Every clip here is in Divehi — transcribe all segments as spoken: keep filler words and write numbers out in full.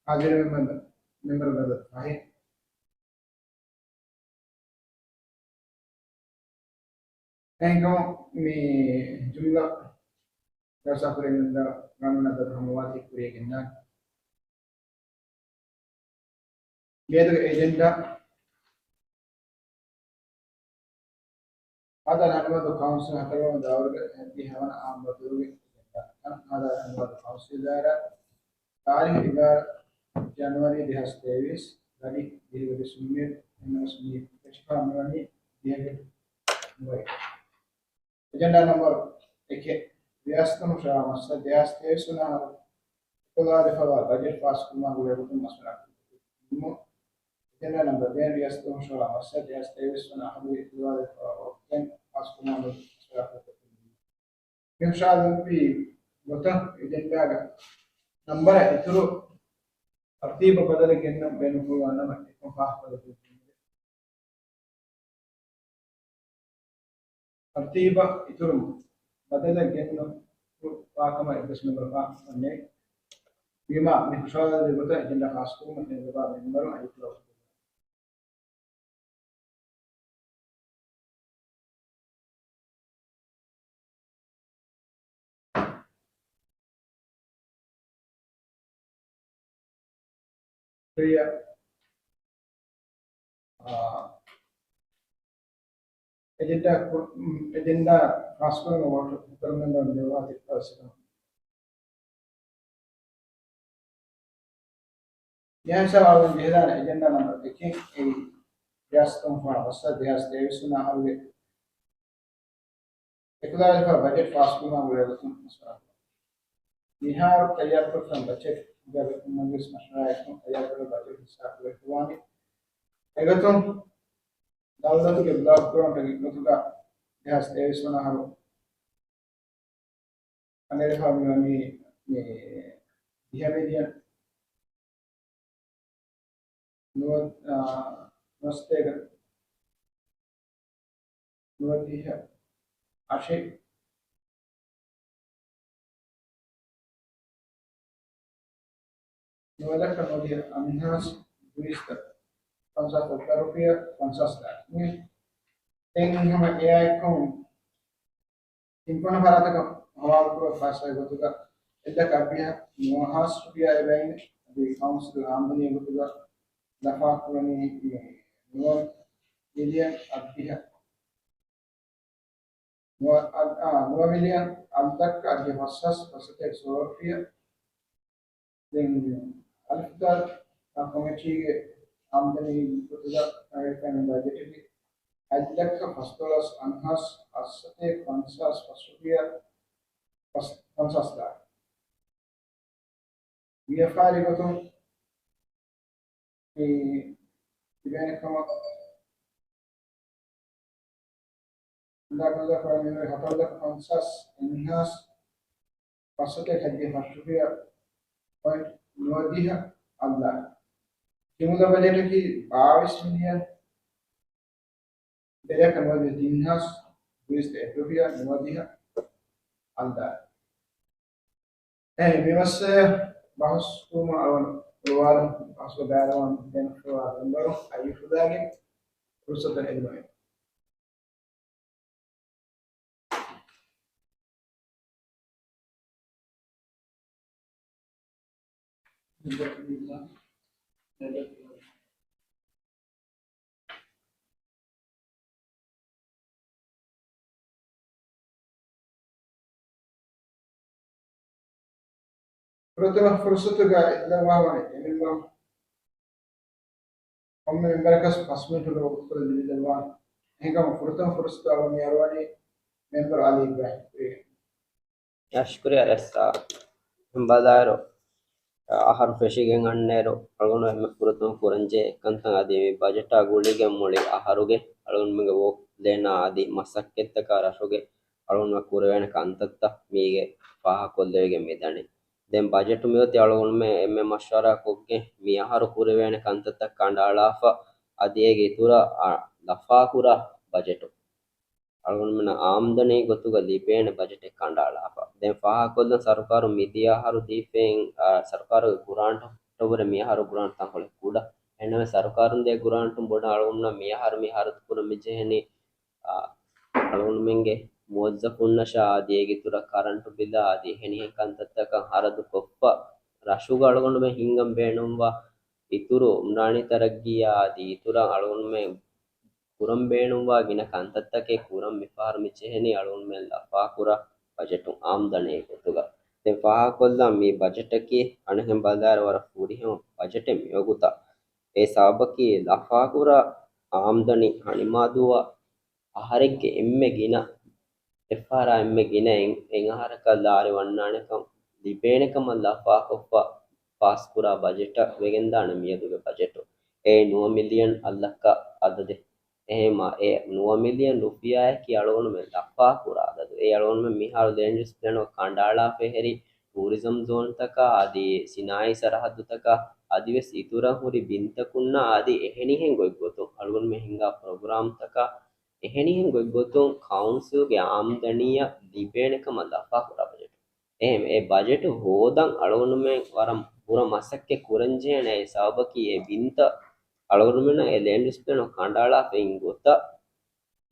ހާޒިރު މެމްބަރު، މެމްބަރު ބަދަލު ފަހެ. އެހެންކަމުން މި ޖުމްލަ ޖަލްސާ ކުރެވެންދާ ގާނޫނާ ދަތުރު ހަމަވާތީ ކުރިޔަށް ގެންދާނެ. މިއަދުގެ އެޖެންޑާ ހަދާ ހަނިވަދޫ ކައުންސިލް ހަތަރުވަނަ ދައުރުގެ ހަތްދިހަ ހަވަނަ އާއްމު ދުރުގެ އެޖެންޑާ. ހަދާ ހަނިވަދޫ ކައުންސިލް ދާއިރާ ތާރީޚު އެގާރަ ޖަނުއަރީ ދެހާސް ތޭވީސް، ރަނި ދިހަގެ ވިސްނުމެއް އެންމެނަސް މި ފެށިފާ މިވަނީ ދިހަގެ ނުވައެއް. އެޖެންޑާ ނަމްބަރު އެކެއް، ރިޔާސަތުން ހުށަހަޅާ މައްސަލަ ދެހާސް ތޭވީސް ވަނަ އަހަރު އެކުލާލިފަވާ ބަޖެޓް ފާސްކުރުމާ ގުޅޭ ގޮތުން މަޝްވަރާ ކުރުމުން. އެޖެންޑާ ނަމްބަރު ދެ، ރިޔާސަތުން ހުށަހަޅާ މައްސަލަ ދެހާސް ތޭވީސް ވަނަ އަހަރުގެ އެކުލާލިފަވާ ވަގުތު ފާސްކުރުމާ ގުޅޭ ގޮތުން މަޝްވަރާ ކުރުމުން. މި ހުށަހަޅަންވީ ގޮތަށް އެޖެންޑާގެ ނަމްބަރަށް އިތުރު ތަރުތީބަށް ބަދަލެއް ގެންނަން ބޭނުންފުޅުވާ ނަމަ އެކަން ފާހަގަކޮށްލަދީފަ. ތަރުތީބަށް އިތުރު ބަދަލެއް ގެންނު ވާކަމަށް އެއްވެސް މެމްބަރަކު ފާހަގަކޮށްފަ ނެތް. ވީމާ، މި ހުށަހަޅާދޭ ގޮތަށް އެޖެންޑާ ފާސްކުރުމަށް އެންގިވާ މެމްބަރުން އައްޔަދު ކުރައްވާ. ކުރިއަށް، އާ، އެޖެންޑާ ކު-، އެޖެންޑާ ފާސްކުރުމަށް ވޯޓު ހަތަރު މެމްބަރުން ލިޔުއްވާތީ އަވަސްކަން. މިހާ ހިސާބަށް އަޅުގަނޑު ޖެހިދާނެ އެޖެންޑާ ނަމްބަރު އެކެއް، އެއީ ރިޔާސަތުން ފާ ވައްސަ ދެހާސް ތޭވީސް ވަނަ އަހަރުގެ އެކުލާލިފާ ބަޖެޓް ފާސްކުރުމާ ގުޅޭ ގޮތުން މަޝްވަރާ. މިހާރު ތައްޔާރުކޮށްފަ ބަޖެޓް މަޖިލިސް މަޝްވަރާއެއްކޮށް ތައްޔާރުކުރެވޭ ބަޖެޓް ހިއްސާކުރެއްވާނެ. އެގޮތުން ދައުލަތުގެ ބްލޮކް ގްރާންޓްގެ ގޮތުގަ ދެހާސް ތޭވީސް ވަނަ އަހަރު އަނެއްހާ މިވަނީ މި ދިހަ މިލިއަން ނުވަ-، އާ، ނުވަސަތޭކަ ނުވަދިހަ އަށެއް ނުވަލަކަ ނުވަދިހަ އަންހާސް ދުއިސައްތަ ފަންސާސް ރުފިޔާ ފަންސާސް ލާ. ދެން ހަމަ އެއާއެކު ތިންކޮނަ ފަރާތަކަށް ހަވާލުކުރުމަށް ފައިސާގެ ގޮތުގަ އެއްލަކަ އަށްވިހަ ނުވަހާސް ރުފިޔާ އެބައިން އަދި ކައުންސިލް އާމްދަނީގެ ގޮތުގަ ލަފާކުރަނީ މި ނުވަ މިލިއަން އަށްވިހަ ނުވަ، އަ، އާ، ނުވަ މިލިއަން އަށްލައްކަ އަށްވިހަ ފަސްހާސް ފަސްސަތޭކަ ސޯރުފިޔާ. ދެން އަލިފުދާ ކޮމިޓީގެ އާމްދަނީ ގޮތުގަ އަނގައިފައި ބަޖެޓަކީ އަށްލައްކަ ފަސްދޮޅަސް އަށްހާސް އަށްސަތޭކަ ފަންސާސް ފަސް ރުފިޔާ ފަސް، ފަންސާސް ލާ. ވިޔަފާރި ގޮތުން މި ތިބޭނެ ކަމަށް އަނދާގެން ކުރަން މި ހަތަރު ލަކަ ފަންސާސް އެއްހާސް ފަސްސަތޭކަ ހަތްދިހަ ފަސް ރުފިޔާ ޕޮއިންޓް ނުވަދިހަ އަށްލާ. ކިމުލަ ބަޖެޓަކީ ބާވީސް މިލިއަން ދެލަކަ ނުވަދިހަ ތިންހާސް ދުއިސައްތަ ރުފިޔާ ނުވަދިހަ އަށްލާ. އެ މި މައްސަލަ ބަހުސް ކުރުމަށް އަޅުގަނޑު ފުރުވާލަން، ބަހުސްގެ ބައިވަރުވަން ދޭން ފުރުވާ މެމްބަރު އައިޔޫބު ހުދާގެ ފުރުސަތު އެދުމަށް. ފުރަތަމަ ފުރުސަތުގަ އެއްލަވާވަނީ އެމެމްބަރު. ކޮންމެ މެމްބަރަކަސް ފަސް މިނިޓު ވަގުތުކޮޅެއް ލިބިދެއްވާނެ. އެހެންކަމުން ފުރަތަމަ ފުރުސަތު އަޅުގަނޑު މި އަރުވަނީ މެމްބަރު އަލީ އިބްރާހިމް ކުރިއަށް. ޝުކުރިއްޔާ ރައީސް ސާބް. ބަލާއިރު، އަހަރު ފެށިގެން އަންނައިރު، އަޅުގަނޑު އެންމެ ފުރަތަމަ ކުރަންޖެހޭ ކަންތައް އަދި މި ބަޖެޓާ ގުޅިގެން މުޅި އަހަރުގެ އަޅުގަނޑުމެންގެ ވޯކްލޭނާ އަދި މަސައްކަތްތަކާ ރަށުގެ އަޅުގަނޑުމެ ކުރެވޭނެ ކަންތައްތައް މީގެ ފާހަގަކޮށްލެވިގެން މިދަނީ. ދެން ބަޖެޓު މިއޮތީ އަޅުގަނޑުމެ އެންމެ މަޝްވަރާ ކޮށްގެން މި އަހަރު ކުރެވޭނެ ކަންތައްތައް ކަނޑައަޅާފަ، އަދި އޭގެ އިތުރަށް އަ، ލަފާކުރާ ބަޖެޓު. އަޅުގަނޑުމެންނަށް އާމްދަނީ ގޮތުގަ ލިބޭނެ ބަޖެޓެއް ކަނޑައަޅާފަ. ދެން ފާހަގަކޮށްލަން، ސަރުކާރުން މިދިޔަ އަހަރު ދީފައި، އާ، ސަރުކާރުގެ ގުރާންޓު އޮކްޓޯބަރު މިއަހަރު ގުރާންޓު ތަންކޮޅެއް ކުޑަ. އެހެންނަމަ ސަރުކާރުން ދޭ ގުރާންޓުން ބޮޑަށް އަޅުގަނޑުމެންނަށް މިއަހަރު މި ހަރަދު ކުރަން މި ޖެހެނީ، އާ، އަޅުގަނޑުމެންގެ މުވައްޒަފުންނަށާ އަދި އޭގެ އިތުރަށް ކަރަންޓު ބިލާ އަދި އެހެނިހެން ކަންތައްތަކަށް ހަރަދު ކޮށްފަ، ރަށުގަ އަޅުގަނޑުމެން ހިންގަން ބޭނުންވާ އިތުރު އުމްރާނީ ތަރައްގީއާ އަދި އިތުރަށް އަޅުގަނޑުމެން ކުރަން ބޭނުންވާ ގިނަ ކަންތައްތަކެއް ކުރަން މިފަހަރު މި ޖެހެނީ އަޅުގަނޑުމެން ލަފާކުރާ ބަޖެޓު އާމްދަނީ ގޮތުގަ. ދެން ފާހަގަކޮށްލަން، މި ބަޖެޓަކީ އަނެއްހެން ބަލާއިރު ވަރަށް ފުރިހަމަ ބަޖެޓެއް މިވަގުތަށް. އެ ސަބަބަކީ ލަފާކުރާ އާމްދަނީ ހަނިމާދުއަށް އަހަރެއްގެ އެންމެ ގިނަ އެއްފަހަރާ އެންމެ ގިނައިން އެއްއަހަރަކަށް ލާރި ވަންނާނެކަން ލިބޭނެކަމަށް ލަފާކޮށްފަ ފާސްކުރާ ބަޖެޓަށް ވެގެންދާނެ މިއަދުގެ ބަޖެޓު. އެ ނުވަ މިލިއަން އަށްލައްކަ އަދަދެއް. އެހެންމާ އެ ނުވަ މިލިއަން ރުފިޔާއަކީ އަޅުގަނޑުމެން ލަފާކުރާ އަދަދު. އެ އަޅުގަނޑުމެން މިހާރު ލޭންޑް ޔޫސް ޕްލޭނުގަ ކަނޑައަޅާފައި ހެރި ޓޫރިޒަމް ޒޯންތަކާ އަދި ސިނާއީ ސަރަހައްދުތަކާ އަދިވެސް އިތުރަށް ހުރި ބިންތަކުންނާ އަދި އެހެނިހެން ގޮތްގޮތުން އަޅުގަނޑުމެން ހިންގާ ޕްރޮގްރާމްތަކާ އެހެނިހެން ގޮތްގޮތުން ކައުންސިލްގެ އާމްދަނީއަށް ލިބޭނެކަމަށް ލަފާކުރާ ބަޖެޓު. އެހެން އެ ބަޖެޓު ހޯދަން އަޅުގަނޑުމެން ވަރަށް ބުރަ މަސައްކަތް ކުރަންޖެހޭނެ. އެ ސަބަބަކީ އެ ބިންތައް އަޅުގަނޑުމެންނަށް އެ ލޭންޑް ޔޫސް ޕްލޭނު ކަނޑައަޅާފައި އިން ގޮތަށް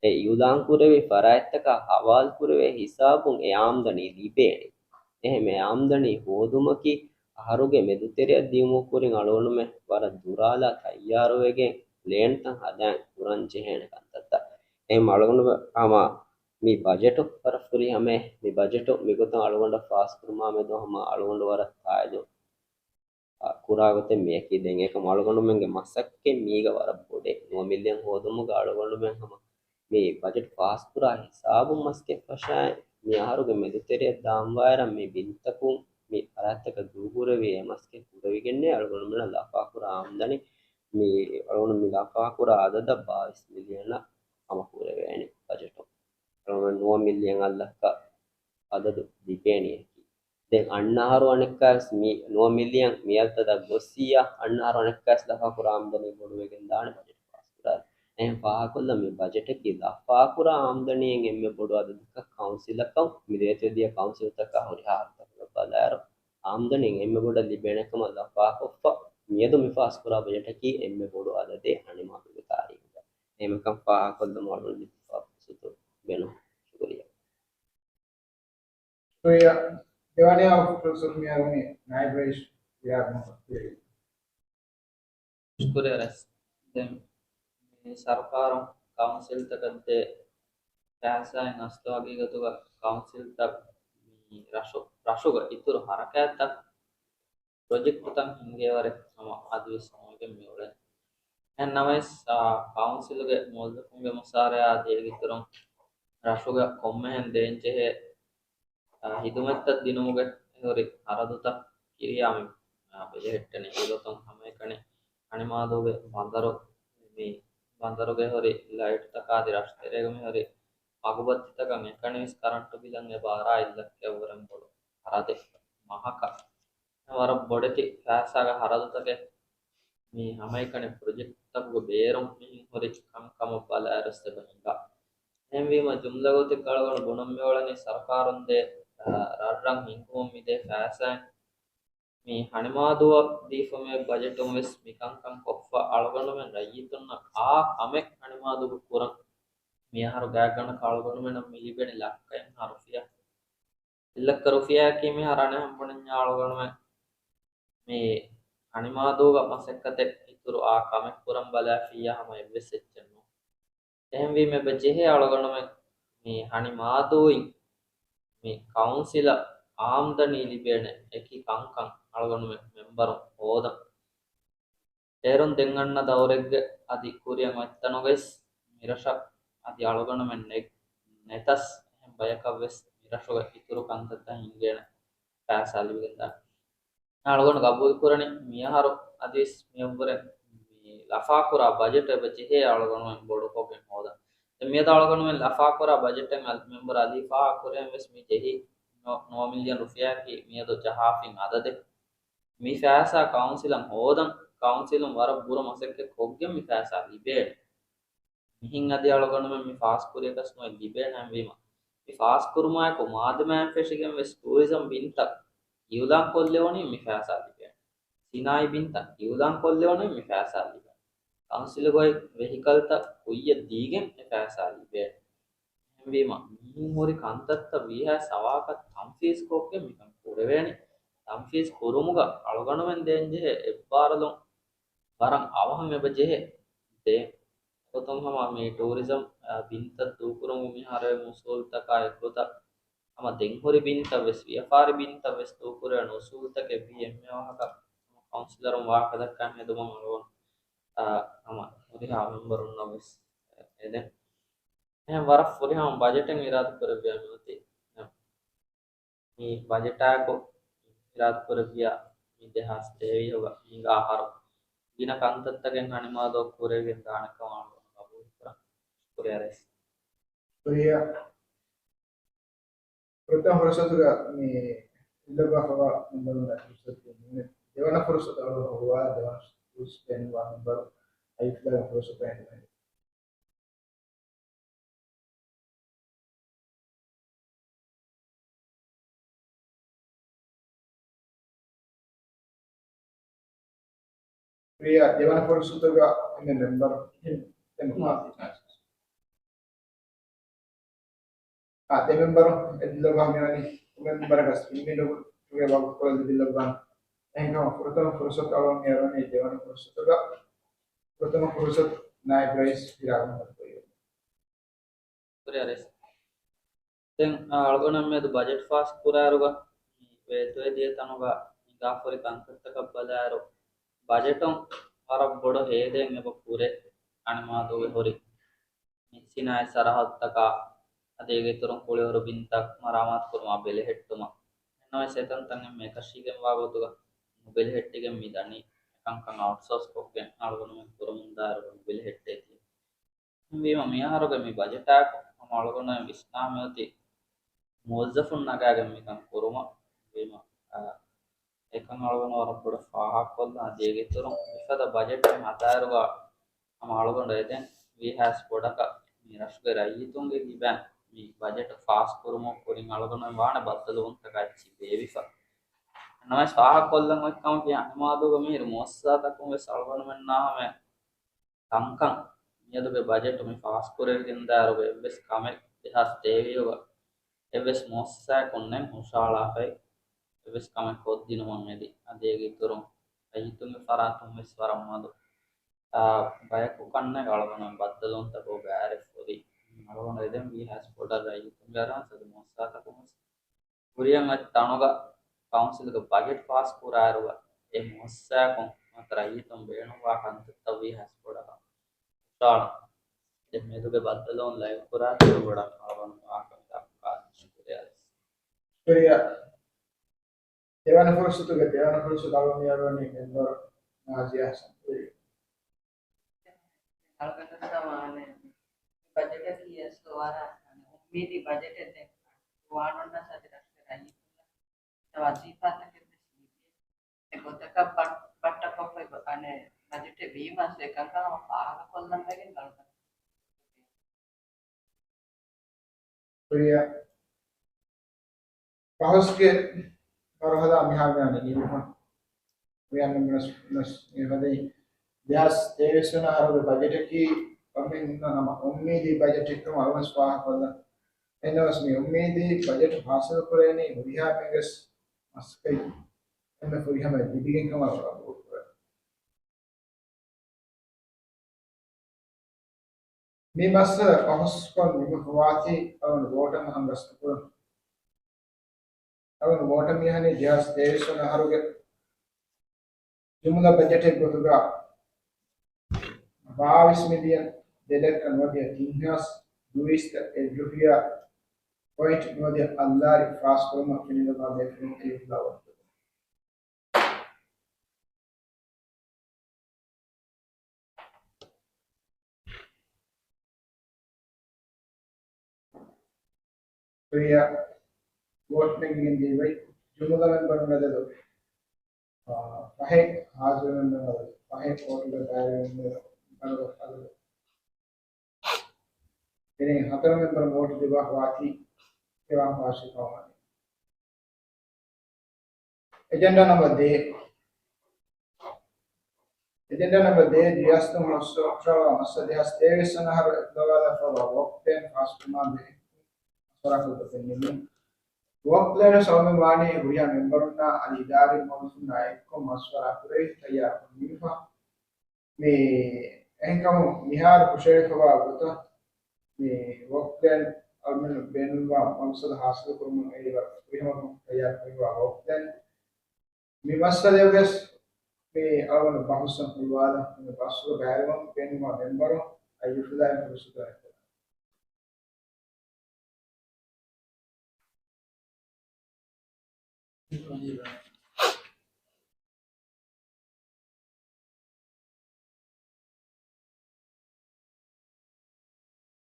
އެ އިއުލާންކުރެވި ފަރާތްތަކާ ހަވާލުކުރެވޭ ހިސާބުން އެ އާމްދަނީ ލިބޭނެ. އެހެން އެ އާމްދަނީ ހޯދުމަކީ އަހަރުގެ މެދުތެރެއަށް ދިއުމުގެ ކުރިން އަޅުގަނޑުމެން ވަރަށް ދުރާލާ ތައްޔާރުވެގެން ޕްލޭންތައް ހަދާން ކުރަން ޖެހޭނެ ކަންތައްތައް. އެހެން އަޅުގަނޑު ހަމަ މި ބަޖެޓު ވަރަށް ފުރިހަމަ. މި ބަޖެޓު މިގޮތަށް އަޅުގަނޑަށް ފާސްކުރުމާ މެދު ހަމަ އަޅުގަނޑު ވަރަށް ތާއިދު އާ، ކުރާ ގޮތެއް މިއަކީ. ދެން އެކަމަ އަޅުގަނޑުމެންގެ މަސައްކަތް މީގަ ވަރަށް ބޮޑޭ. ނުވަ މިލިއަން ހޯދުމުގަ އަޅުގަނޑުމެން ހަމަ މި ބަޖެޓް ފާސްކުރާ ހިސާބުން މަސައްކަތް ފަށާ މި އަހަރުގެ މެދުތެރެއަށް ދާންވާއިރަށް މި ބިންތަކުން މި ފަރާތްތަކަށް ދޫކުރެވި އެ މަސައްކަތް ކުރެވިގެންނޭ އަޅުގަނޑުމެންނަށް ލަފާކުރާ އާމްދަނީ މި އަޅުގަނޑު މި ލަފާކުރާ އަދަދަށް ބާވީސް މިލިއަނަށް ހަމަ ކުރެވޭނެ ބަޖެޓު. އަޅުގަނޑު ނުވަ މިލިއަން އަށްލައްކަ އަދަދު ލިބޭނީ. ދެން އަންނަ އަހަރު އަނެއްކާވެސް މި ނުވަ މިލިއަން މިއަދަށް ގޮއްސިއްޔާ، އަންނަ އަހަރު އަނެއްކާވެސް ލަފާކުރާ އާމްދަނީ ބޮޑުވެގެން ދާނެ ބަޖެޓް ފާސްކުރާ. އެހެން ފާހަގަކޮށްލަން މި ބަޖެޓަކީ ލަފާކުރާ އާމްދަނީއިން އެންމެ ބޮޑު އަދަދަކަށް ކައުންސިލަކަށް މި ދޭތެރެ ދިޔަ ކައުންސިލްތަކާ ހުރިހާ އަހަރުތަކުގަ ބަލާއިރު އާމްދަނީއިން އެންމެ ބޮޑަށް ލިބޭނެ ކަމަށް ލަފާކޮށްފަ މިއަދު މި ފާސްކުރާ ބަޖެޓަކީ އެންމެ ބޮޑު އަދަދެއް ހަނިމާދުގެ ތާރީޚުގަ. އެހެންކަން ފާހަގަކޮށްލަމުން އަޅުގަނޑު ލިބިފަ ފުރުސަތު ބޭނުން. ޝުކުރިއްޔާ. ޝުކުރިއްޔާ. ދެވަނަޔަށް ފުރުސަތު މިއަރުވަނީ ނައިބް ރައީސް ވިހާރު މުހައްމަދު ކުރެވި. ޝުކުރިއްޔާ ރައީސް. ދެން މި ސަރުކާރުން ކައުންސިލްތަކަށް ދޭ ފައިސާއިން އަސްލު ހަގީގަތުގަ ކައުންސިލްތައް މި ރަށު، ރަށުގަ އިތުރު ހަރަކާތްތައް ޕްރޮޖެކްޓްތައް ހިންގޭވަރެއް ހަމަ އަދިވެސް ހަމަވެގެން މިއުޅެނީ. އެހެން ނަމަވެސް، އާ، ކައުންސިލުގެ މުވައްޒަފުންގެ މުސާރަޔާ އަދި އޭގެ އިތުރުން ރަށުގަ ކޮންމެހެން ދޭންޖެހޭ، އާ، ހިދުމަތްތައް ދިނުމުގެ ހުރި ހަރަދުތައް ކިރިޔާ މި، އާ، ބެލެހެއްޓެނީ. އެގޮތުން ހަމައެކަނި ހަނިމާދޫގެ ބަނދަރު، މި ބަނދަރުގެ ހުރި ލައިޓްތަކާ އަދި ރަށުތެރޭގަ މި ހުރި މަގުބައްތިތަކަށް އެކަނިވެސް ކަރަންޓު ބިލަށް އެބަ އަރާ އެއްލައްކައަށްވުރެން ބޮޑު ހަރަދެއް މަހަކަށް. ވަރަށް ބޮޑެތި ފައިސާގެ ހަރަދުތަކެއް މި ހަމައެކަނި ޕްރޮޖެކްޓްތަކުގެ ބޭރުން މި ހުރި ކަންކަމަށް ބަލާއިރު އެބަ ހިނގާ. އެހެންވީމަ ޖުމްލަ ގޮތެއްގަ އަޅުގަނޑު ބުނަން މިއުޅެނީ ސަރުކާރުން ދޭ، އާ، ރަށްރަށް ހިންގުމުން މިދޭ ފައިސާއިން މި ހަނިމާދޫއަށް ދީފަ މި ބަޖެޓުން ވެސް މި ކަންކަން ކޮށްފަ އަޅުގަނޑުމެން ރައްޔިތުންނަށް އާ ކަމެއް ހަނިމާދޫގަ ކުރަން މި އަހަރު ގާތްގަނޑަކަށް އަޅުގަނޑުމެންނަށް މި ލިބެނީ ލައްކައެއްހާ ރުފިޔާ. އެއްލައްކަ ރުފިޔާއަކީ މިހާރު އަނެއްހެން ބުނަންޏާ އަޅުގަނޑުމެން މި ހަނިމާދޫގަ މަސައްކަތެއް އިތުރު އާ ކަމެއް ކުރަން ބަލާފިއްޔާ ހަމަ އެއްވެސް އެއްޗެއް ނޫން. އެހެންވީމަ އެބަ ޖެހޭ އަޅުގަނޑުމެން މި ހަނިމާދޫއިން މި ކައުންސިލަށް އާމްދަނީ ލިބޭނެ އެކި ކަންކަން އަޅުގަނޑުމެން މެމްބަރުން ހޯދަން. އޭރުން ދެން އަންނަ ދައުރެއްގެ އަދި ކުރިއަށް އޮތްތަނުގައިސް މިރަށަށް އަދި އަޅުގަނޑުމެން ނެ-، ނެތަސް އެހެން ބަޔަކަށްވެސް މިރަށުގަ އިތުރު ކަންތައްތައް ހިނގޭނެ ފައިސާ ލިބިގެންދާނެ. އަޅުގަނޑު ގަބޫލުކުރަނީ މިއަހަރު އަދިވެސް މިއަށްވުރެ މި ލަފާކުރާ ބަޖެޓު އެބަ ޖެހޭ އަޅުގަނޑުމެން ބޮޑުކޮށްގެން ހޯދަން. ދެން މިއަދު އަޅުގަނޑުމެން ލަފާކުރާ ބަޖެޓެއް އަލް-، މެމްބަރު އަލީފާއާ ކުރިއަށް ވެސް މި ޖެހި ނު-، ނުވަ މިލިއަން ރުފިޔާއަކީ މިއަދު ޖަހާފިން އަދަދެއް. މި ފައިސާ ކައުންސިލަށް ހޯދަން، ކައުންސިލުން ވަރަށް ބުރަ މަސައްކަތް ކޮށްގެން މި ފައިސާ ލިބޭނެ. މިހިން އަދި އަޅުގަނޑުމެން މި ފާސްކުރިޔަކަސް ނުވެ ލިބޭނެ. އެހެންވީމަ، މި ފާސްކުރުމާއެކު މާދަމާއިން ފެށިގެން ވެސް ޓޫރިޒަމް ބިންތައް އިއުލާން ކޮށްލެވުނީ މި ފައިސާ ލިބޭނެ. ސިނާއީ ބިންތައް އިއުލާން ކޮށްލެވުނީ މި ފައިސާ ލިބޭނެ. ކައުންސިލުގައި ވެހިކަލްތައް ކުއްޔަށް ދީގެން އެ ފައިސާ ލިބޭނެ. އެހެންވީމަ، މިހެން ހުރި ކަންތައްތައް ވީހާވެސް އަވަހަކަށް ތަންފީޒްކޮށްގެން މިކަން ކުރެވޭނެ. ތަންފީޒް ކުރުމުގަ އަޅުގަނޑުމެން ދޭންޖެހޭ އެއްބާރުލުން ވަރަށް އަވަހަށް އެބަ ޖެހޭ. ދޭން ގޮތުން ހަމަ މި ޓޫރިޒަމް، އާ، ބިންތައް ދޫކުރުމުގެ މިހާރު އުސޫލުތަކާ އެއްގޮތަށް ހަމަ ދެން ހުރި ބިންތައް ވެސް ވިޔަފާރި ބިންތައް ވެސް ދޫކުރެވޭނެ އުސޫލުތަކެއް ވީ އެންމެ އަވަހަކަށް ކައުންސިލަރުން ވާހަކަ ދައްކަން ހެދުމަށް އަޅުގަނޑު، އާ، ހަމަ ހުރިހާ މެމްބަރުންނަށް ވެސް އެދެން. އެހެން ވަރަށް ފުރިހަމަ ބަޖެޓެއް އިރާދަކުރެއްވިޔާ މިއޮތީ. މި ބަޖެޓާއެކު އިރާދަކުރެއްވިޔާ މި ދެހާސް ތޭވީހުގަ ހިނގާ އަހަރު ގިނަ ކަންތައްތަކެއް ހަނިމާލޯ ކުރެވިގެން ދާނެކަމަށް އަޅުގަނޑު ގަބޫލުކުރަން. ޝުކުރިއްޔާ ރައީސް. ޝުކުރިއްޔާ. ފުރަތަމަ ފުރުސަތުގަ މި އެދިލައްވާފައިވާ މެމްބަރުންނަށް ފުރުސަތު ދިނުމެވެ. ދެވަނަ ފުރުސަތު އަޅުގަނޑު ހޮވާ ދެވަނަ ފުރުސަތު ދިނުމަށް މެމްބަރު އައިފްލާގެ ފުރުސަތު އެދުމެވެ. ޝުކުރިއްޔާ. ދެވަނަ ފުރުސަތުގަ އެންމެ މެމްބަރު އެން އާ، ދެ މެމްބަރު އެދިލައްވާ މިވަނީ މެމްބަރަކަސް އިންމެންޑުގެ ވަގުތުކޮޅެއް ލިބިލައްވާން. އެހެންކަމުން ފުރަތަމަ ފުރުސަތު އަޅުގަނޑު މިއަރުވަނީ ދެވަނަ ފުރުސަތުގަ. ފުރަތަމަ ފުރުސަތު ނާއިބް ރައީސް ފިރާގު މުހައްމަދު ކުރިޔަށް. ޝުކުރިއްޔާ ރައީސް. ދެން، އާ، އަޅުގަނޑު މިއަދު ބަޖެޓް ފާސް ކުރާއިރުގަ ވޭތުވެދިޔަ ތަނުގަ ހިނގާފަހުރި ކަންތައްތަކަށް ބަލާއިރު، ބަޖެޓުން ވަރަށް ބޮޑު ހޭދައެއް އެބަ ކުރޭ. އަނެއް މާދޫގެ ހުރި މި ސިނާއީ ސަރަހައްދުތަކާ އަދި އޭގެ އިތުރުން ކުޅިވަރު ބިންތައް މަރާމާތުކުރުމާ ބެލެހެއްޓުމަށް. އެހެންނަމަވެސް އެތަންތަން އެންމެ އެކަށީގެންވާ ގޮތުގަ ނުބެލެހެއްޓިގެން މި ދަނީ. އެކަންކަން އައުޓްސޯސް ކޮށްގެން އަޅުގަނޑުމެން ކުރަމުންދާއިރު ނުބެލެހެއްޓޭތީ. އެހެންވީމަ މިއަހަރުގެ މި ބަޖެޓާއެކު ހަމަ އަޅުގަނޑުމެން ވިސްނާ މިއޮތީ މުވައްޒަފުން ނަގާގެން މިކަން ކުރުމަށް. އެހެންވީމަ، އާ، އެކަން އަޅުގަނޑު ވަރަށް ބޮޑަށް ފާހަގަކޮށްލަން. އަދި އޭގެ އިތުރުން މިފަދަ ބަޖެޓެއް ހަދާއިރުގަ ހަމަ އަޅުގަނޑު އެދެން ވީހާވެސް ބޮޑަކަށް މި ރަށުގެ ރައްޔިތުންގެ ކިބައިން މި ބަޖެޓު ފާސް ކުރުމުގެ ކުރިން އަޅުގަނޑުމެން ވާނެ ބައްދަލުވުންތަކާ އެއްޗިހި ބޭއްވިފަ. ނަމަވެސް ފާހަގަކޮށްލަން އޮތް ކަމަކީ އަނެއްމާދޫގަ މިހިރި މުއައްސަސާތަކުން ވެސް އަޅުގަނޑުމެންނާ ހަމަ ކަންކަން މިއަދުގެ ބަޖެޓު މި ފާސްކުރެވިގެންދާއިރުގަ އެއްވެސް ކަމެއް ދެހާސް ތޭވީހުގަ އެއްވެސް މުއައްސަސާއަކުން ނެތް ހުށަހަޅާފައި އެއްވެސް ކަމެއް ކޮށްދިނުމަށް އެދި. އަދި އޭގެ އިތުރުން ރައްޔިތުންގެ ފަރާތުން ވެސް ވަރަށް މަދު، އާ، ބަޔަކު ކަންނޭނގެ އަޅުގަނޑުމެން ބައްދަލުވުންތައް ބޮޑަށް ބައިވެރިވެފަ އޮތީ. އަޅުގަނޑު އެދެން ވީހާވެސް ބޮޑަށް ރައްޔިތުންގެ އަރާން ސަދު މުއައްސަސާތަކުން ވެސް ކުރިއަށް އޮތް ތަނުގަ ކައުންސިލުގެ ބަޖެޓް ފާސް ކުރާއިރުގަ އެ މުއައްސަސާއަކުން ނުވަތަ ރައްޔިތުން ބޭނުންވާ ކަންތައްތައް ވީހާވެސް ބޮޑަކަށް ހުށަހަޅަން. ދެން މެދުގެ ބައްދަލުވުން ލައިވް ކުރާތީ ބޮޑަށް އަޅުގަނޑު ވާހަކަ ދައްކާ. ޝުކުރިއްޔާ. ޝުކުރިއްޔާ. ދެވަނަ ފުރުސަތުގެ ދެވަނަ ފުރުސަތު އަޅުގަނޑު މިއަރުވަނީ މެމްބަރު ނާޒިޔާ ހަސަން ކުރިޔަށް. އަޅުގަނޑު ސަމާލެއް. ބަޖެޓަކީ އަސްލު ވަރަށް އުއްމީދީ ބަޖެޓެއް. ދެން ޒުވާނުންނަށް އަދި ރަށުގެ ރައްޔިތުންނަށް ވަޒީފާތަކެއް ވެސް ލިބޭ. އެ ގޮތަކަށް ބަ-، ބައްޓަކޮށްފައި އަނެއް ބަޖެޓެއް ވީމަ އަސްލު އެކަންކަން ހަމަ ފާހަގަކޮށްލަން ވެގެން އަޅުގަނޑު. ޝުކުރިއްޔާ. ފަހުސްގެ މަރުހަލާ މިހާރު މިވަނީ ނިމިފަ. ކުރިއަށް ނަމަވެސް ވެސް މި ހަދައި ދެހާސް ތޭވީސް ވަނަ އަހަރުގެ ބަޖެޓަކީ ކަމެއް ހުންނަ ހަމަ އުއްމީދީ ބަޖެޓެއް ކަމަށް އަޅުގަނޑު ވެސް ފާހަގަކޮށްލަން. އެހެންނަމަވެސް މި އުއްމީދީ ބަޖެޓު ހާސިލު ކުރެވެނީ ހުރިހާ މީހުންގެ މަސައްކަތް އެންމެ ފުރިހަމަޔަށް ލިބިގެން ކަމަށް ގަބޫލުކުރަން. މި މައްސަލަ ފަހުސްކޮށް ނިމިފަވާތީ އަޅުގަނޑު ވޯޓަށް ހަމަ ގަސްތުކުރަން. އަޅުގަނޑު ވޯޓަށް މިއަހަނީ ދެހާސް ތޭވީސް ވަނަ އަހަރުގެ ޖުމުލަ ބަޖެޓެއް ގޮތުގަ ބާވީސް މިލިއަން ދެ ލައްކަ ނުވަދިހަ ތިން ހާސް ދުވީސްތަ އެއް ރުފިޔާ ޕޮއިންޓް ނުވަދިހަ އަށްލާރި ފާސްކުރުމަށް ފެނިލައްވާ ބޭފުޅުން އެއްލާވަންތަ. ކުރިއަށް ވޯޓް ނެގިގެން ދިޔައީ ޖުމުލަ މެމްބަރުން އަދަދު، އާ، ފަހެއް، ހާޒިރު މެމްބަރުން އަދަދު ފަހެއް، ވޯޓުގެ ދާއިރު މެމްބަރުން އަދަދު. ދެން ހަތަރު މެމްބަރުން ވޯޓު ދެއްވާ ވާތީ އެވާން ފާސްވެފަ ވާނެ. އެޖެންޑާ ނަމްބަރު ދޭއް. އެޖެންޑާ ނަމްބަރު ދޭއް، ރިޔާސަތުން ހުޅުވާލާ މައްސަލަ ދެހާސް ތޭވީސް ވަނަ އަހަރު އެއްލަވާލާފައިވާ ވޯކް ޕްލޭން ފާސްކުރުމާ ބެހޭ މަޝްވަރާކޮށް ފެންނެވި. ވޯކް ޕްލޭން ސައުމި ވާނީ ހުރިހާ މެމްބަރުންނާ އަދި އިދާރީ މުވައްޒަފުންނާ އެއްކޮށް މަޝްވަރާ ކުރެވި ތައްޔާރު ކުރެވިފަ. މި އެހެންކަމުން މިހާރު ހުށަހެޅިފައިވާ ގޮތަށް މި ވޯކް ޕްލޭން އަޅުމެން ބޭނުންވާ މަޤްޞަދު ހާސިލު ކުރުމުން އެއީ ވަރަށް ފުރިހަމަކޮށް ތައްޔާރު ކުރެވިފައިވާ ވޯކް ޕްލޭން. މި މައްސަލަޔަށް ވެސް މި އަޅުގަނޑު ބަހުސްއަށް ހުޅުވާލަން. މި ބަހުސުގަ ބައިވެރިވަން ބޭނުންވާ މެމްބަރުން އައި އިފުލާހިން ފުރުސަތު އެޅިފަ.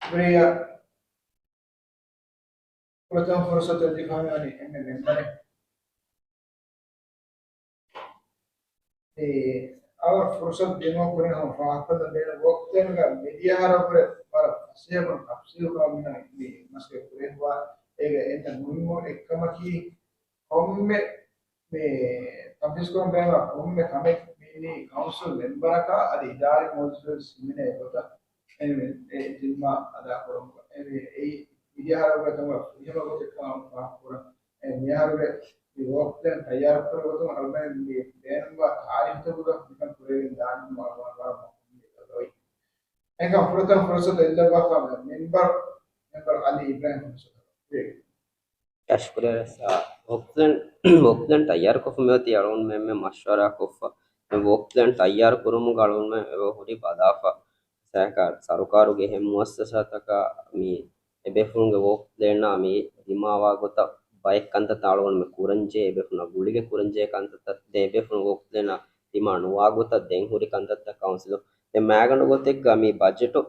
ޝުކުރިއްޔާ. ފުރަތަމަ ފުރުސަތު ދެއްވާނީ އެންމެ މެމްބަރެއް. އެ، އަޅުގަނޑު ފުރުސަތު ދިނުމަށް ކުރިން ހަމަ ފާހަގަކޮށްލަން ބޭނުން ވޯކް ޕްލޭންގަ މިދިޔަ އަހަރަށްވުރެ ވަރަށް ފަސޭހަކޮށް ތަފްސީލުކޮށް މި މަސައްކަތް ކުރެވިފަ. އޭގަ އެންމެ މުހިއްމު އެއްކަމަކީ ކޮންމެ މި ތަންފީޒުކުރަން ބޭނުންވާ ކޮންމެ ކަމެއް މި ކައުންސިލް މެމްބަރަކާ އަދި އިދާރީ މުވައްޒަފުން ހިމެނޭ ގޮތަށް އެ، އެ ޒިންމާ އަދާކުރުން. އެ، އެއީ މިދިޔަ އަހަރުގެ ތަން ފުރިހަމަ ގޮތެއްކަމަށް ފާހަގަކުރަން. އެ މިއަހަރުގެ މި ވޯކް ޕްލޭން ތައްޔާރުކުރި ގޮތުން އަޅުގަނޑު މި ބޭނުންވާ ތާރީޚުތަކުގަ މިކަން ކުރެވިގެން ދާނަމަ އަޅުގަނޑު ވަރަށް މަސް މި ގަދަވައި. އެކަމް ފުރަތަމަ ފުރުސަތު އެއްލައްވާފަ މެމްބަރު، މެމްބަރު އަލީ އިބްރާހިމް ފުރުސަތު. އަޝްކުރެއްވި. ވޯކް ޕްލޭން، ވޯކް ޕްލޭން ތައްޔާރުކޮށްފަ މިއޮތީ އަޅުގަނޑުމެން މަޝްވަރާކޮށްފަ. މި ވޯކް ޕްލޭން ތައްޔާރު ކުރުމުގަ އަޅުގަނޑުމެން އެބަ ހުރި ބަލާފަ. ސަރުކާރު، ސަރުކާރުގެ އެހެން މުއައްސަސާތަކާ މި އެބޭފުޅުންގެ ވޯކް ޕްލޭނާ މި ދިމާވާ ގޮތަށް ބައެއް ކަންތައްތައް އަޅުގަނޑުމެން ކުރަންޖެހޭ، އެބޭފުޅުންނާ ގުޅިގެން ކުރަންޖެހޭ ކަންތައްތައް ދެން އެބޭފުޅުން ވޯކް ޕްލޭނާ ދިމާ ނުވާ ގޮތަށް ދެން ހުރި ކަންތައްތައް ކައުންސިލުން. ދެން މައިގަނޑު ގޮތެއްގަ މި ބަޖެޓު،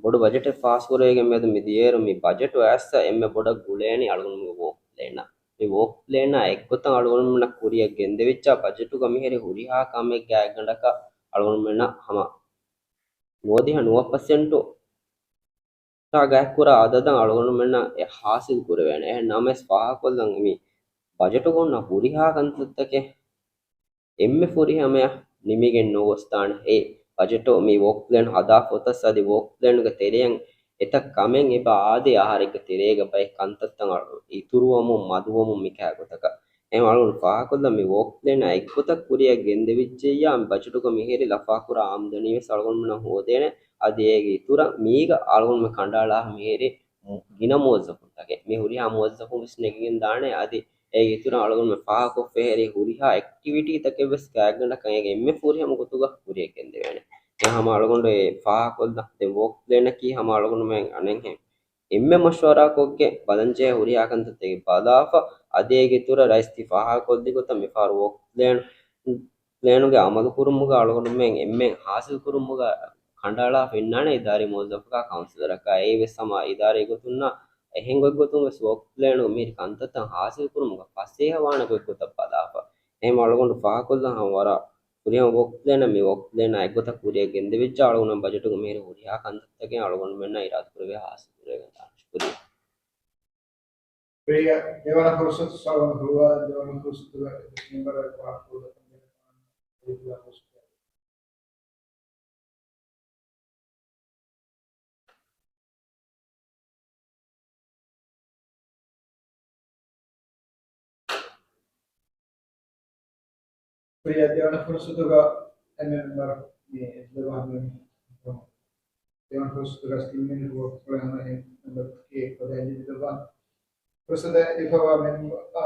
ބޮޑު ބަޖެޓެއް ފާސްކުރެވިގެން މިއަދު މި ދިޔައިރު މި ބަޖެޓު އައިސް އެންމެ ބޮޑަށް ގުޅޭނީ އަޅުގަނޑުމެންގެ ވޯކް ޕްލޭނާ. މި ވޯކް ޕްލޭނާ އެއްގޮތަށް އަޅުގަނޑުމެންނަށް ކުރިއަށް ގެންދެވިއްޖާ ބަޖެޓުގަ މިހިރި ހުރިހާ ކަމެއް ގާތްގަނޑަކަށް އަޅުގަނޑުމެންނަށް ހަމަ ނުވަދިހަ ނުވަ ޕަސެންޓު ގާތްކުރާ އަދަދަށް އަޅުގަނޑުމެންނަށް އެ ހާސިލް ކުރެވޭނެ. އެހެން ނަމަވެސް ފާހަގަކޮށްލަން މި ބަޖެޓުގަ ހުންނަ ހުރިހާ ކަންތައްތަކެއް އެންމެ ފުރިހަމަޔަށް ނިމިގެން ނުގޮސްދާނެ. އެ ބަޖެޓު މި ވޯކް ޕްލޭން ހަދާ ފޮތަސް އަދި ވޯކް ޕްލޭންގެ ތެރެއަށް އެތައް ކަމެއް އެބަ އާދޭ އަހަރެއްގެ ތެރޭގަ ބައެއް ކަންތައްތައް އަޅު އިތުރުވަމުން މަދުވަމުން މި ކާ ގޮތަކަށް. އެހެން އަޅުގަނޑު ފާހަގަކޮށްލަން މި ވޯކް ޕްލޭނާ އެއްގޮތަށް ކުރިއަށް ގެންދެވިއްޖެއްޔާ މި ބަޖެޓުގަ މިހިރި ލަފާކުރާ އާމްދަނީ ވެސް އަޅުގަނޑުމެންނަށް ހޯދޭނެ. އަދި އޭގެ އިތުރަށް މީގަ އަޅުގަނޑުމެން ކަނޑައަޅާ މިހިރި ގިނަ މުވައްޒަފުންތަކެއް، މި ހުރިހާ މުވައްޒަފުން ވެސް ނެގިގެން ދާނެ. އަދި އޭގެ އިތުރަށް އަޅުގަނޑުމެން ފާހަގަކޮށްފައިހެރި ހުރިހާ އެކްޓިވިޓީތަކެއް ވެސް ގާތްގަނޑަކަށް އޭގެ އެންމެ ފުރިހަމަ ގޮތުގަ ކުރިއަށް ގެންދެވޭނެ. އެ ހަމަ އަޅުގަނޑު އެ ފާހަގަކޮށްލަން ދެން ވޯކް ޕްލޭނަކީ ހަމަ އަޅުގަނޑުމެން އަނެއްހެން އެންމެ މަޝްވަރާކޮށްގެން ބަލަންޖެހޭ ހުރިހާ ކަންތައްތަކެއް ބަލާފަ، އަދި އޭގެ އިތުރަށް ރައީސް ތި ފާހަގަކޮށްލި ގޮތަށް މިފަހަރު ވޯކް ޕްލޭން، ޕްލޭނުގެ އަމަލުކުރުމުގަ އަޅުގަނޑުމެން އެންމެން ހާސިލްކުރުމުގަ ކަނޑައަޅާފަ އިންނާނެ އިދާރީ މުވައްޒަފަކާ ކައުންސިލަރަކާ. އެއީ ވެސް ހަމަ އިދާރީ ގޮތުންނާ އެހެން ގޮތްގޮތުން ވެސް ވޯކް ޕްލޭނުގަ މިހިރި ކަންތައްތައް ހާސިލްކުރުމުގަ ފަސޭހަވާނެ ގޮތްގޮތަށް ބަލާފަ. އެހެން އަޅުގަނޑު ފާހަގަކޮށްލަން ހަމަ ވަރަށް ފުރިހަމަ ވޯކް ޕްލޭނަށް މި ވޯކް ޕްލޭނާ އެއްގޮތަށް ކުރިއަށް ގެންދެވިއްޖާ އަޅުގަނޑުމެން ބަޖެޓުގެ މިހިރި ހުރިހާ ކަންތައްތަކެއް އަޅުގަނޑުމެންނަށް އިރާދަކުރެވޭ ހާސިލް ކުރެވިގެން ދާނެ. ޝުކުރިއްޔާ. ދެވަނަ ފުރުސަތު ސަލާމަތް ހުޅުވާލަން. ދެވަނަ ފުރުސަތުގަ އެ މެމްބަރު ވާހަކަ ކުރުމަށް ދެން ފުރުސަތު. ކުރިއަށް ދެވަނަ ފުރުސަތުގަ އެންމެ މެމްބަރު މި އެއްލަވާ މެމްބަރު ދެވަނަ ފުރުސަތުގަ ތިން މިނިޓް ވޯޓް ކުރެވޭ ހަމަ އެ މެމްބަރު ކޭ ކޮދަ އެއްލަވާ ފުރުސަތަށް އެދިފަވާ މެމް-، އާ،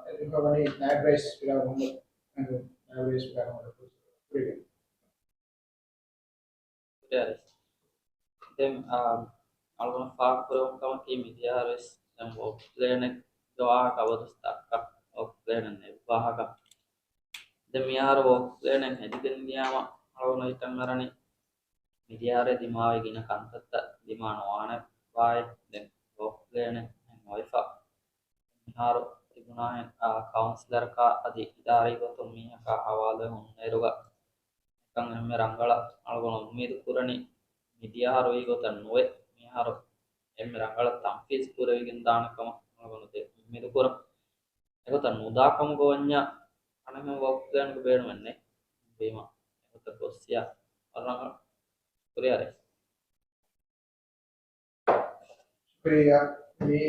އެދިފަވަނީ ނާއިބް ރައީސް ފިރާ މުހައްމަދު، ނާއިބް ރައީސް ފިރާ މުހައްމަދު ފުރުސަތު ކުރިގެން. ދެން، އާ، އަޅުގަނޑު ފާހަގަކުރެވުނު ކަމަކީ މިދިޔަ އަހަރުވެސް ދެން ވޯކް ޕްލޭނެއްގެ ވާހަކަ އަބަދުވެސް ދައްކާ ވޯކް ޕްލޭނެއް ނެތް ވާހަކަ. ދެން މިއަހަރު ވޯކް ޕްލޭނެއް ހެދިގެން ދިޔާމަ އަޅުގަނޑު ހިތަށް އަރަނީ މިދިޔަ އަހަރެއް ދިމާވި ގިނަ ކަންތައްތައް ދިމާ ނުވާނެ ވާއި ދެން ވޯކް ޕްލޭނެއް ނުވެފަ. މިހާރު ތިބުނާހެން، އާ، ކައުންސިލަރަކާ އަދި އިދާރީ ގޮތުން މީހަކާ ހަވާލުވެ ހުންނައިރުގަ އެކަން އެންމެ ރަނގަޅަށް އަޅުގަނޑު އުއްމީދު ކުރަނީ މިދިޔަ އަހަރު އޮތް ގޮތަށް ނުވެ، މިއަހަރު އެންމެ ރަނގަޅަށް ތަންފީޒު ކުރެވިގެން ދާނެ ކަމަށް އަޅުގަނޑު ދެ އުއްމީދު ކުރަން. އެގޮތަށް ނުދާ ކަމުގަ ވަންޏާ އަނެއްހެން ވަގުތު ދޭނެ ބޭނުމެއް ނެތް. ވީމަ އެގޮތަށް ގޮއްސިޔާ ވަރަށް ރަނގަޅު. ކުރިއަރެ. ޝުކުރިއްޔާ. މި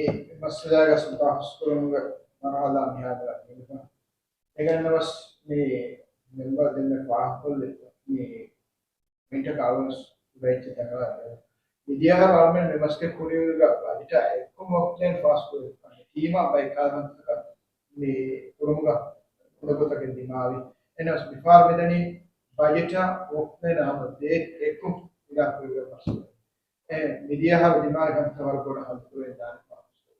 މައްސަލާގަ ސުލްތާ ހުސްކުރުމުގެ މަރުހަލާ މިހާރު ނިމިފަ. އެގަންނަވަސް މި މެމްބަރު ދެންމެ ފާހަގަކޮށްލި މި މިންޓަކަށް އަޅުގަނޑު ބެއްޗެއް ދަންނަވާ. މިދިޔަ އަހަރު އަޅުމެން މި މަސްގެ ކުރިއަރުގަ ބަޖެޓާ އެއްކޮށް ވަގުތު ދޭން ފާސްކުރި ޓީމާ ބައެއް ކަންތައްތަކަށް މި ކުރުމުގަ ގޮތަކެއް ދިމާވި. އެހެނަސް މިފަހަރު މިދަނީ ބަޖެޓާ ވަގުތު ދޭން ހަމަ ދޭ އެއްކޮށް އިލާ ކުރިއަރުގަ ފާސްކުރި. އެ މިދިޔަ އަހަރު ދިމާވި ކަންތައް ވަރަށް ބޮޑަށް ހައްލު ކުރެވިދާނެ ފާސްކުރި.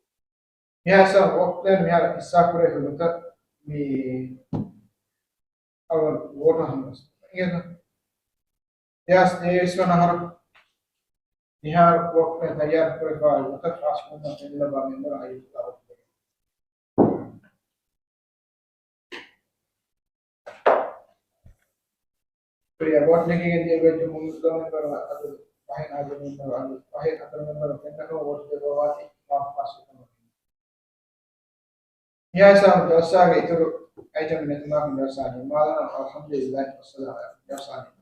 މިހާ ހިސާބު ވޯކް ޕްލޭން މިހާރު ހިއްސާ ކުރޭ ހިލުތައް މި އަވަލް ވޯޓަށް ހަމަ ދެހާސް ތޭވީސް ވަނަ އަހަރު މިހާރު ވޯކް ޕްލޭން ތައްޔާރު ކުރެފާ ގޮތަށް ފާސް ކުރުމަށް ފެނިލައްވާ މެމްބަރު އައި އެފް އާ ވޯޓް ދެގެން. ކުރިއަށް ވޯޓް ނެގިގެން ދިޔަ ބެއްޖު މުންދަ މެމްބަރު އަދު ފަހެއް ހަތަރު މެމްބަރު އަދު ފަހެއް ހަތަރު މެމްބަރު ފެންނަކަމަށް ވޯޓް ދެއްވަވާތީ މާފް ފާސް ކަމަށް. މިހާ ހިސާބުން ޖަލްސާގެ އިތުރު އައިޓަމް ނެތުމާކުން ޖަލްސާ ނިންމާލަން. އަލްޙަމްދުލިއްލާހި ވައްސަލާމް ޖަލްސާ ނިންމާލަން.